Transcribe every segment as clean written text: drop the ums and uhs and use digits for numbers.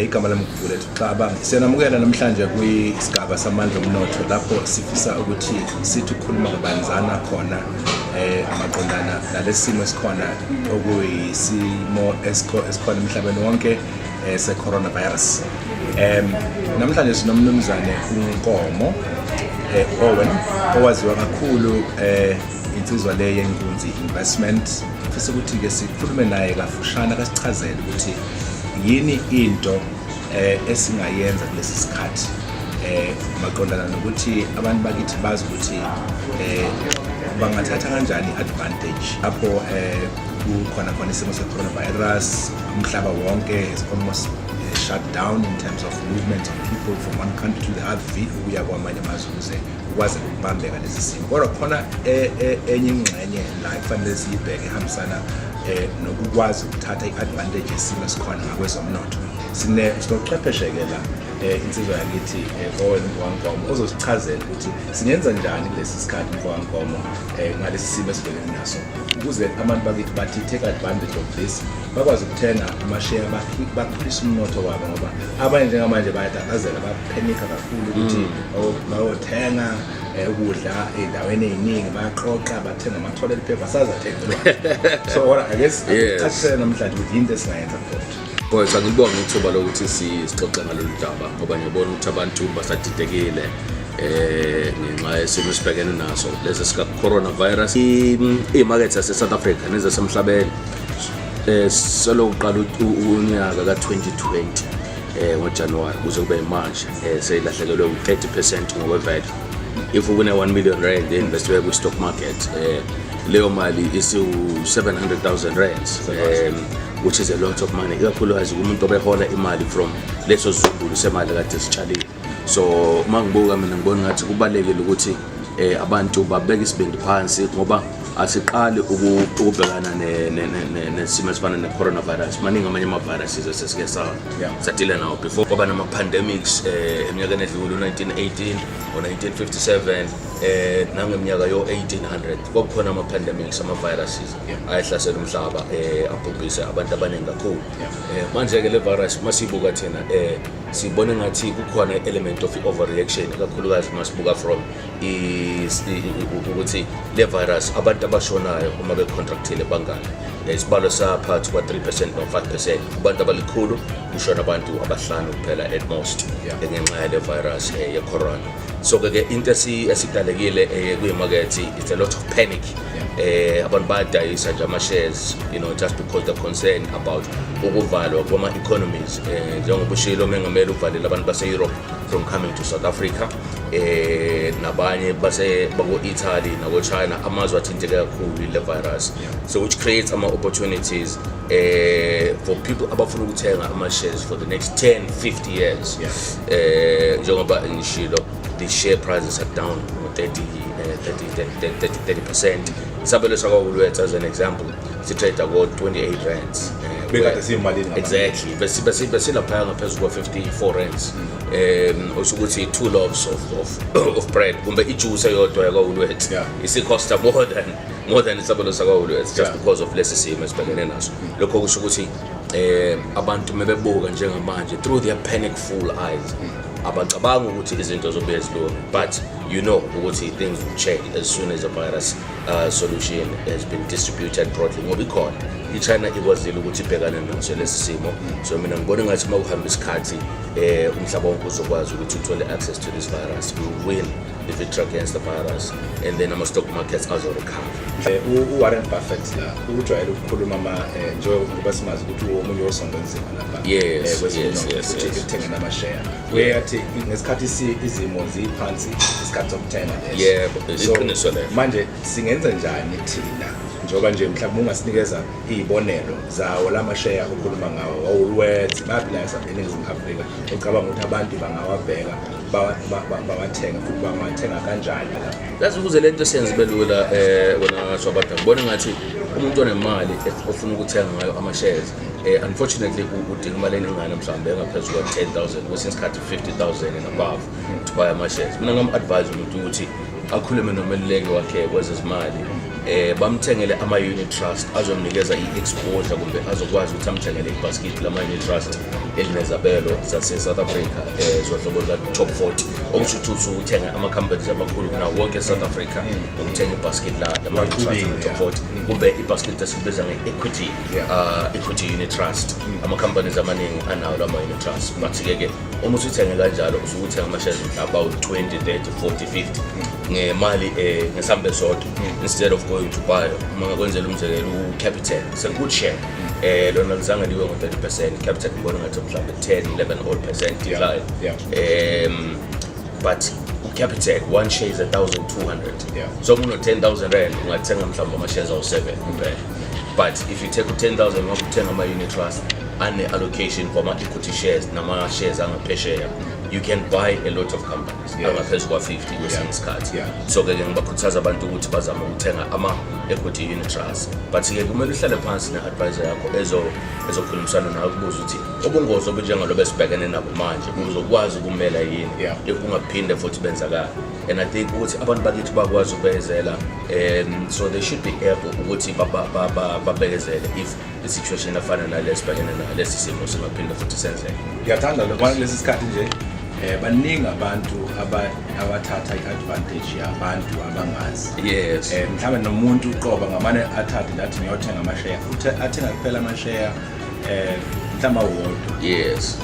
Igama lami nguGugulethu Xaba. Siyanamukela namhlanje kwisigaba samandla omnotho, lapho sifisa ukuthi sithi ukukhuluma kabanzana khona maqondana nalesimo esikhona, okuyisimo esikhona emhlabeni wonke se-coronavirus. Namhlanje sinomnumzane uNkomo Owen, owaziwa kakhulu, insizwa le yenkunzi investment. Fisa ukuthi-ke sikhulume naye kafushane, akasichazele ukuthi yini into esingayenza kulesi sikhathi maqondana nokuthi abantu bakithi bazi ukuthi bangathatha kanjani advantage lapho kukhona khona isimo se-coronavirus. Umhlaba wonke is almost shut down in terms of movement of people from one country to the other, ukuya kwamanye amazwe, ukuze ukwazi ukubambeka lesi simo. Kodwa khona enye ingxenye la ekufanele siyibheke ehambisana nokukwazi ukuthatha i-advantage yesimo esikhona ngakwezomnotho. Sinochwepheshe-ke la, insizwa yakithi, Owen Wankomo, ozosichazela ukuthi singenza njani kulesi sikhathi, mfokaNkomo, ngalesi simo esibhekene naso, ukuze abantu bakithi bathi take advantage of this, bakwazi ukuthenga amasheya, bakhulise umnotho wabo, ngoba abanye njengamanje bayatatazela, baphenika kakhulu ukuthi bayothenga ukudla ey'ndaweni ey'ningi, bayaqoqa, bathenga ama-toilet paper, sazi athengelwa. So kodwa ake sicacisele namhlanje ukuthi yinto esingayenza futhi. Boys, angilibonge ithuba lokuthi sixoxe ngalolu daba, ngoba ngiyabona ukuthi abantu basadidekile ngenxa yesimo esibhekene naso lesi sika coronavirus. Iy'makethe yase-South Africa nezasemhlabeni selokuqala unyaka ka-2020 ngoJanuwari kuze kube manje seyilahlekelwe u-30% ngokwe-value. If kune 1 million rand investiwe kwi-stock market, leyo mali isiwu-700,000 rands, which is a lot of money, ikakhulukazi kumuntu obehola imali from leso sizumbulu semali kade sitshalile. So uma ngibuka mina, ngibona ngathi kubalulekile ukuthi abantu babeke isibindi phansi, ngoba asiqali ukubhekana nesimo esifana ne-coronavirus. Maningi amanye ama-viruses esesike sadila nawo before. Kwaba nama-pandemics eminyakeni edlule, u-1918, ngo-1957, nangeminyaka yo-1800 kwakukhona ama-pandemics, ama-viruses ayehlasela umhlaba, abhubhise abantu abaningi kakhulu. Manje-ke le virus, masiyibuka thina, sibona ngathi kukhona i-element of i-overreaction, ikakhulukazi masibuka from ukuthi le virus, abantu abashonayo uma becontractile bangaki. Isibalo saphakathi kwa-3% no-5%. Kubantu abalikhulu kushona abantu abahlanu kuphela at most ngenxa yale virus ye-corona. So ke into esidalekile kuyimakethe, it's a lot of panic. Abantu bayadayisa nje ama-shares just because they're concerned about ukuvalwa kwama-economies, njengoba ushilo mengameli uvalile abantu base-Europe from coming to South Africa, nabanye base bako-Italy nako-China, amazwe athinteke kakhulu ile virus. So which creates ama-opportunities for people abafuna ukuthenga ama-shares for the next 10 50 years. Njengoba ngishilo, the share prices are down ngo 30 30 30 30%. Isabelo sakwa-Woolworths, as an example, sitrade ko 28 rands. Bekade siyimalini ngaphambi? Exactly, besilaphaya ngaphezu kwa-54 rands, usho ukuthi two loaves of bread kumbe ijuice eyodwa yakwa-Woolworths isicosta more than isabelo sakwa-Woolworths, just because of lesi simo esibhekene naso. Lokho kusho ukuthi abantu mebebuka njengamanje through their panic-full eyes, abacabanga ukuthi izinto zobuye zilunge, but you know ukuthi things will change as soon as the virus solution has been distributed broadly, ngoba ikhona i-China ikwazile ukuthi ibhekane naso lesi simo. So mina ngibona ngathi uma kuhamba isikhathi, umhlaba wonke uzokwazi ukuthi uthole access to this virus. We will win the victory against the virus and then ama-stock markets azo-recover. UWarren Buffett la ujwayele ukukhuluma ama njengoba simazi ukuthi uwomunye wosondonzima lapha kwezomnotho, ukuthi ekuthengeni amasheya uyathi ngesikhathi izimo ziphansi, isikhathi sokuthenga leso. Yebo, So, iqiniso lelo. manje singenza njani thina, njengoba nje mhlawumbe ungasinikeza iy'bonelo zawo la masheya okhuluma ngawo, Woolworths, baphi la eNingizimu Afrika ucabanga ukuthi abantu bangawabheka, bawathenga, futhi bangawathenga kanjani la? Yazi, ukuze lento siyenze ibe lula, wena Swabada, ngibona ngathi umuntu onemali ofuna ukuthenga ngayo ama-shares, unfortunately udinga imali eningana, mhlawumbe engaphezu kwa-10,000, kwesinye isikhathi 50,000 and above to buy ama-shares. Mina ngam-advise umuntu ukuthi akhulume nomeluleki wakhe kwezezimali. Bamthengele ama-unit trust azomnikeza i-exposure, kumbe azokwazi ukuthi amthengele ibasket lama-unit trust elinezabelo zase-South Africa, zohlobo luka-top 40, okusho ukuthi usuke uthenga ama-companies amakhulu kunawo wonke e-South Africa ngokuthenga ibasket lama-unit trust Waxubile, top 40, kumbe ibasket esikubiza nge-equity, equity unit trust. Ama-companies amaningi anawo lama-unit trust, but-ke ke uma usuthenge kanjalo, usuke uthenga ama-shares about 20, 30, 40, 50 ngemali, ngesambe sodwa, instead of going to buy, uma ngakwenzela umzekelo, u-Capitec, it's a good share. Lona lizange liwe ngo-30%. Capitec ngibona ngathi mhlawumbe 10, 11 odd percent decline. But uCapitec, one share is 1200. So uma uno-R10 000 ungathenga mhlawumbe ama-shares awu-7 kuphela, but if you take u-10 000 ngoba uthenga ama-unit trust ane-allocation for ama-equity shares nama-shares angaphesheya, you can buy a lot of companies angaphezu kwa-50 kwesinye isikhathi. So-ke ke ngibakhuthaza abantu ukuthi bazame ukuthenga ama-equity unit trust, but-ke kumele uhlale phansi ne-advisor yakho ezokhulumisana nawe, kubuza ukuthi ubungozi obunjengalobo esibhekene nabo manje uzokwazi ukumela yini if ungaphinde futhi benzakala. And I think ukuthi abantu bakithi bakwazi ukubekezela, so they should be able ukuthi babekezele if the situation afana nale sibhekene nayo, lesi simo singaphinde futhi senzeke. Ngiyathanda lokho kulesi sikhathi nje, baningi abantu abathatha i-advantage yabantu abangazi. Mhlawumbe nomuntu uqoba ngamane athathe nje athi ngiyothenga amasheya, futhi athenga kuphela amasheya mhlawumbe awodwa,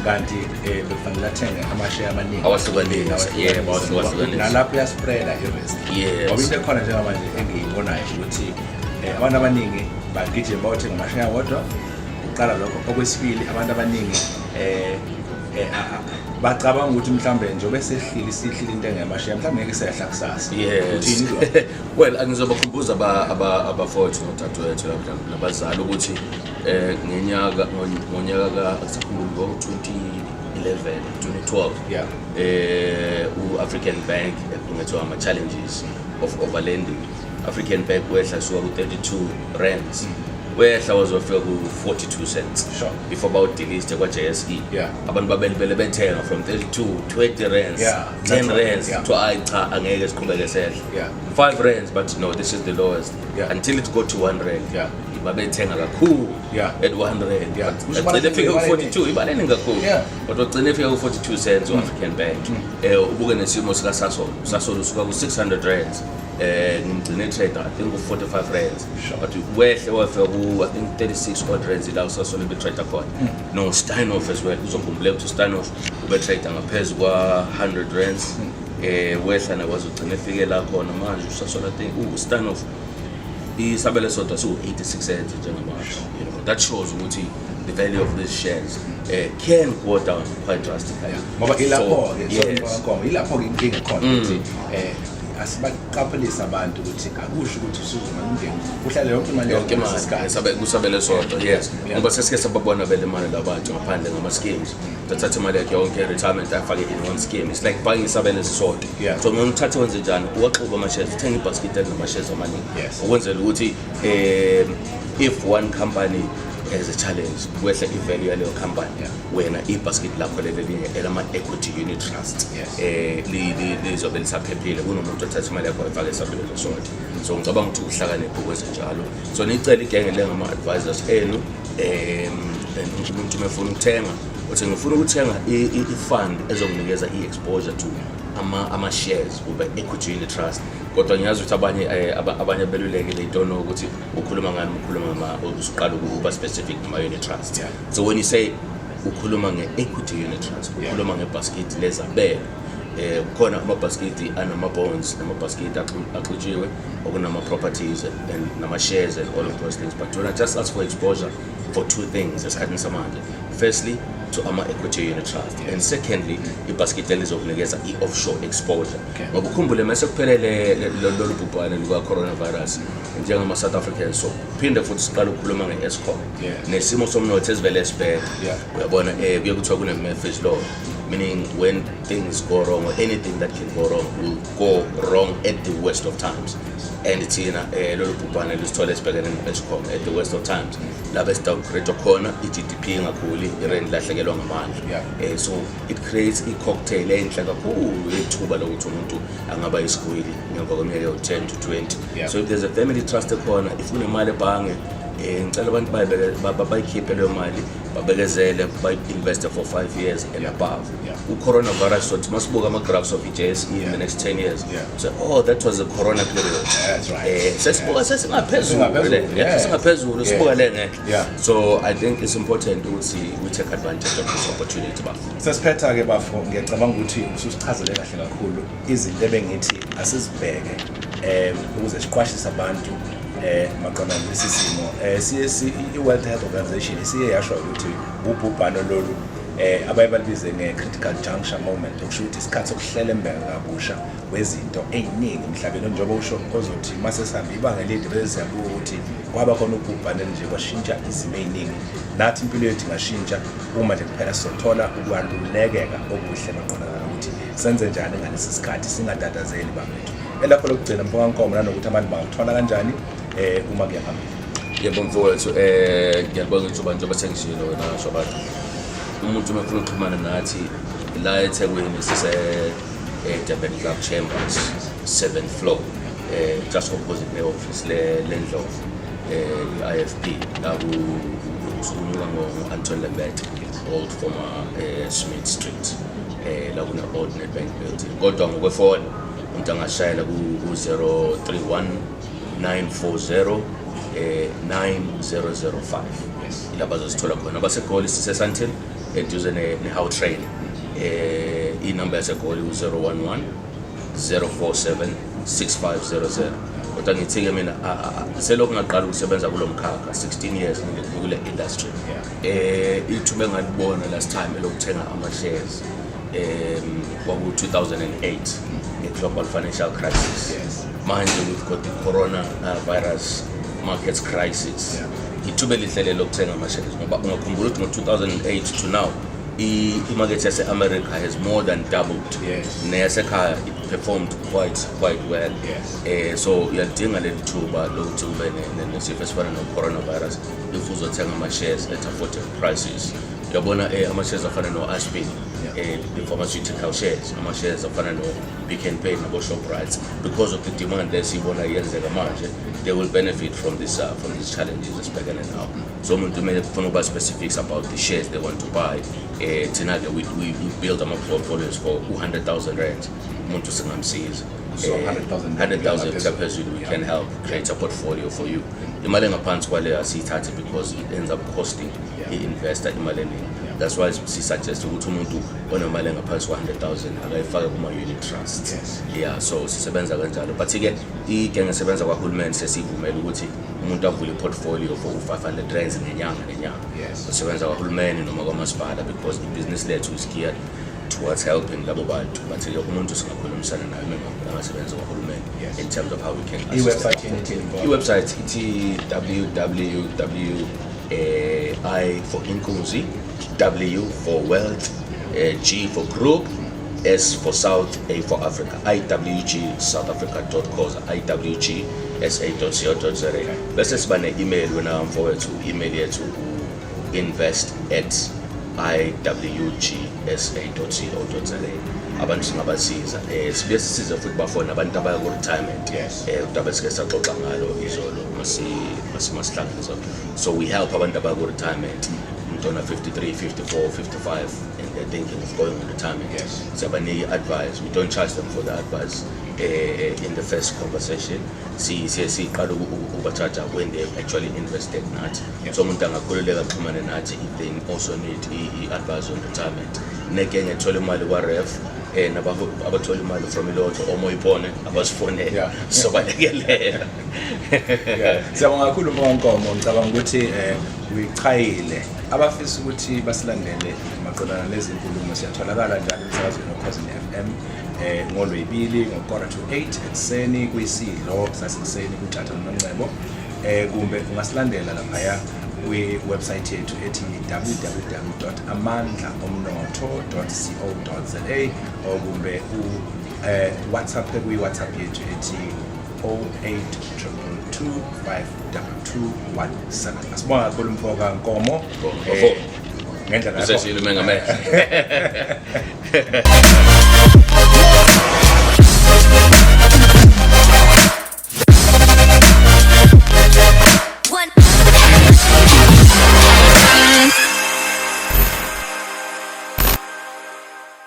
kanti bekufanele athenge amasheya amaningi. Awahlukanise, Awahlukanise, yebo, ngoba awahlukanise. Nalapho uyaspreada i-risk, ngoba into ekhona njengamanje engiyibonayo ukuthi abantu abaningi bagijima bayothenga amasheya wodwa kuqala. Lokho okwesibili, abantu abaningi bacabanga ukuthi mhlambe njengoba sehlile, isihlile intengo yamasheya, mhlambe ngeke sehla kusasa. Uthini kulokho? Well, angizobakhumbuza abafowethu nodadewethu nabazali ukuthi ngonyaka ka, akusakhumbuli, ngo-2011, 2012, u-African Bank ekhungethiwa ama-challenges of overlending. African Bank wehla suka ku-32 rands, wehla wazofika ku-42 cents before bawudeliste kwa-JSE. Abantu babelibele bethenga from 32, 20 rands, 10 That's right. rands, kuthiwa ayi cha, angeke siqhubeke sehla, 5 rands, but no, this is the lowest, until it got to R1. Babethenga kakhulu at R1, but Kusho agcine efike imali ku-42, imali eningi kakhulu, but wagcine efika ku-42 cents u-African Bank. Ubuke nesimo sikaSasol. Sasol usuka ku-600 rands, ngimgcine trader I think ku-45 rands, but wehle wafika ku, I think, 36 odd rands ila uSasol ebetrader khona. No Steinhoff as well, uzokhumbuleka ukuthi uSteinhoff ubetrader ngaphezu kwa-100 rands, wehla nakwazi ugcina efike la khona manje uSasol. I think uSteinhoff isabelo sodwa siwu-86 cents njengamanje. That shows ukuthi the value of these shares can go down quite drastically. Ngoba ilapho-ke, sorry, Nkomo, ilapho-ke inkinga khona ukuthi asibaqaphelise abantu ukuthi akusho ukuthi usuzomane ungene uhlale yonke imali yonke yakho imali ngalesi sikhathi. Kusabele sodwa, yes, ngoba sesike sababona belimala labantu ngaphandle ngama-schemes, bathatha imali yakhe yonke retirement ayifake in one scheme. It's like buying isabelo esisodwa. So uma uthathe, wenze njani? Uwaxuba ama-shares, uthenga ibhasikiti elinama-shares amaningi ukwenzela ukuthi if one company has a challenge, kwehla i-value yaleyo company, wena ibhasikiti lakho leli elinye elama-equity unit trust lizobe lisaphephile kunomuntu othatha imali yakho efake esabelweni sodwa. So ngicabanga ukuthi ukuhlakanipha ukwenze njalo. So nicele igenge lengama-advisors enu, and umuntu uma efuna ukuthenga, uthi ngifuna ukuthenga i-fund ezonginikeza i-exposure to ama-shares kube equity unit trust, kodwa ngiyazi ukuthi abanye abanye beluleki, they don't know ukuthi ukhuluma ngani uma ukhuluma usuqala ukuba specific ngama-unit trust. So when you say ukhuluma nge-equity unit trust, ukhuluma ngebhasikiti lezabelo. Kukhona amabhasikiti anama-bonds namabhasikiti axutshiwe okunama-properties and nama-shares and all of those things, but when I just ask for exposure for two things esikhathini samanje: firstly, to ama-equity unit trust, and secondly, ibhasikiti elizokunikeza i-offshore exposure, ngoba ukhumbule mase kuphelele lolu bhubhane luka-coronavirus, njengama-South Africans, so phinde futhi siqale ukukhuluma nge-Eskom nesimo somnotho esivele esibheda. Uyabona, kuye kuthiwa kune-Murphy's Law. Meaning when things go wrong or anything that can go wrong will go wrong at the worst of times. And thina lolu bhubhane lusithole sibhekene no-Eskom at the worst of times, lapho esidowngrade khona i-GDP ingakhuli, irand lahlekelwa ngamandla. So it creates i-cocktail enhle kakhulu yethuba lokuthi umuntu angaba isigwili ngemva kweminyaka ewu-10 to 20. So if there's a family trust ekhona, if unemali ebhange, ngicela abantu bayikhiphe leyo mali, babekezele, bayi-investe for 5 years and above. U-coronavirus, sothi masibuka ama-graphs of i-JSE in the next 10 years, so, "Oh, that was the corona period." That's right. Sesibuka sesingaphezulu Singaphezulu, le, sesingaphezulu, sibuka le ngeke. So I think it's important ukuthi we take advantage of this opportunity, bafo. Sesiphetha-ke, bafo. Ngiyacabanga ukuthi ususichazele kahle kakhulu izinto ebengithi asizibheke ukuze siqwashise abantu maqondana nalesi simo. Siye i-World Health Organization isiye yasho ukuthi ubhubhano lolu abaye balibize nge-critical juncture moment, okusho ukuthi isikhathi sokuhlelembeka kabusha kwezinto ey'ningi emhlabeni, njengoba usho ozothi mase sihambe ibanga elide bese siyabuka ukuthi kwaba khona ubhubhane nje, kwashintsha izimo ey'ningi. Nathi impilo yethu ingashintsha uma nje kuphela sizothola ukwalulekeka okuhle maqondana nokuthi senze njani ngalesi sikhathi, singatatazeli, bafethu. Elakho lokugcina, mfokaNkomo, nanokuthi abantu bangakuthola kanjani uma kuya phambili? Yebo, mfowethu, ngiyabonga ithuba. Njengoba sengishilo wena washo, abantu, umuntu uma efuna ukuxhumana nathi la eThekwini, sise Durban Club Chambers, 7th floor, just opposite ne-office le lendlovu, i-IFP, la ku usukunyuka ngo-Anton Lembede, old former Smith Street, la kuna old Nedbank building. Kodwa ngokwefoni umuntu angashayela ku 031 940 9005. Ila bazosithola khona. AbaseGoli, siseSandton, eduze ne-Gautrain. Inamba yaseGoli u-011 047 6500. Kodwa ngithi-ke mina, selokhu ngaqala ukusebenza kulo mkhakha, 16 years ngikule industry, ithuba engalibona last time elokuthenga ama-shares kwaku-2008 nge-global financial crisis. Manje we've got the corona virus markets crisis. Ithuba elihle lelo lokuthenga ama-shares, ngoba ungakhumbula ukuthi ngo-2008 to now imarket yase-America has more than doubled. Neyasekhaya, it performed quite well. So uyalidinga leli thuba lokuthi ube nesifo esifana no-coronavirus if uzothenga ama-shares at affordable prices. Uyabona, ama-shares afana no-Aspen, the pharmaceutical shares, ama-shares afana no-Pick n Pay nabo-Shoprite, because of the demand lesiyibona yenzeka manje, they will benefit from these challenges esibhekene nawo. So umuntu kumele kufuna ukuba specifics about the shares they want to buy. Thina-ke we build ama-portfolios for 100,000 rand, umuntu singamsiza. So 100,000 100,000 ngaphezulu. Phezulu, we can help create a portfolio for you. Imali engaphansi kwaleyo asiyithathi because it ends up costing i-investor imali eningi. That's why si-suggest ukuthi umuntu onemali engaphansi kwa-100,000 akayifake kuma-unit trust. Yeah, so sisebenza kanjalo, but-ke igenge esebenza kwahulumeni sesiyivumela ukuthi umuntu avule i-portfolio for u-500 rands ngenyanga nenyanga. Usebenza kwahulumeni noma kwamasipala, because ibhizinisi lethu is geared towards helping labo bantu, but-ke umuntu singakhulumisana naye uma engasebenzi kwahulumeni in terms of how we can assist I-website them. Yini ithini, mfowethu? I-website ithi www I for inkunzi, W for wealth, G for group, S for South, A for Africa, iwg south africa.co, iwg sa.co.za. Bese siba ne-email, wena mfowethu. I-email yethu invest@iwgsa.co.za. Abantu singabasiza, sibuye sisize futhi bafone abantu abaya ku-retirement. Udaba esike saxoxa ngalo izolo masihlangane zonke. So we help abantu abaya ku-retirement, umuntu ona 53, 54, 55 and they're thinking of going on retirement. Siyabanika i-advice. We don't charge them for the advice in the first conversation. Siye siqala ukuba-charge when they've actually invested nathi. So umuntu angakhululeka axhumane nathi if they also need i-advice on retirement. Negenge ethola imali kwa-RAF, abathola imali from ilotho omoyibone, abasifonele, sobalekelela. Yeah. Siyabonga kakhulu, mfokaNkomo. Ngicabanga ukuthi uyichayile. Abafisa ukuthi basilandele maqondana lezi nkulumo, siyatholakala njalo emsakazweni oKhozini FM ngolwezibili ngo-7:45 ekuseni, kuyisidlo sasekuseni kuThatha noNcebo, kumbe ungasilandela laphaya. kwi-website yethu ethi www.amandlaomnotho.co.za or kumbe u WhatsApp kwi-WhatsApp yethu ethi 08222522217. Asibonga kakhulu, mfoka Nkomo. Bafo. Ngendlela yakho. Useshilo, mengameli.